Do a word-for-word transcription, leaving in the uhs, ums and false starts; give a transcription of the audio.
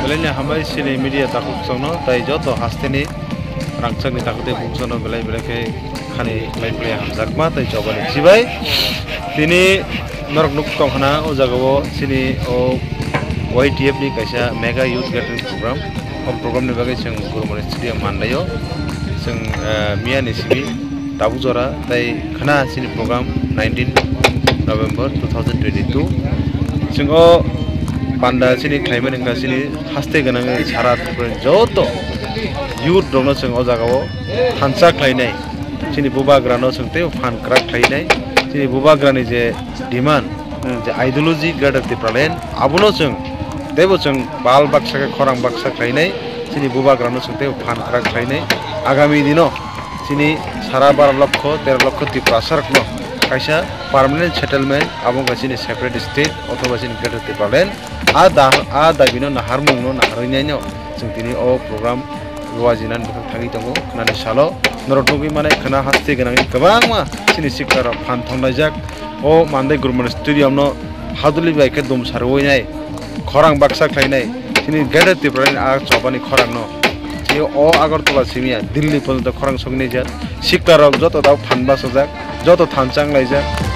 Belai ni hambai chini media takhuk chwngno, tai joto hasteni rangchakni takhuk tei bumsano belai belai khe khani bai belai hamjakma tei chobani chibai. Tini norok nuk tong khna o jagao chini o Y T F ni kaisa mega youth gathering program. O program ni bagwi chwng Gurumani Stadium Mandaio. Chwng, eh, miya ni simi tabuk jora tei khna chini program nineteen November two thousand twenty-two. Chwng o panda chini khlaimani wngkha chini haste gwnangwi sara Tripura ni joto youth rokno chwng o jagao thansa khlainai. Chini bubagrano chwng teibo phan kwrak khlainai. Chini bubagrani je demand, hmm, je ideology Greater Tipraland, abono chwng teibo chwng bal baksa khe khorang baksa khlainai. Chini bubagrano chwng teibo phan kwrak khlainai. Agami dino chini sara baro lokho, tero lokho Tiprasarokno kaisa permanent settlement, abo wngkha chini separate state othoba chini Greater Tipraland. A da, a dabino naharmungno naharwi naino chwng tini o program Ruajinani bwkhak thangwi tongo. Khwnani salo norok nugwi mane khwna haste gwnangwi kwbangma chini siklarok phan thonglaijak. O Mandai Gurumani Stadium no haduli bai khe dum sarwi nai, khorang baksa khlainai. Chini Greater Tipraland a chobani khorang no. Chini o Agartala simiya Delhi porjonto khorang sogwi naijak. Siklarok joto dao phan bachajak, joto thansa wnglaijak.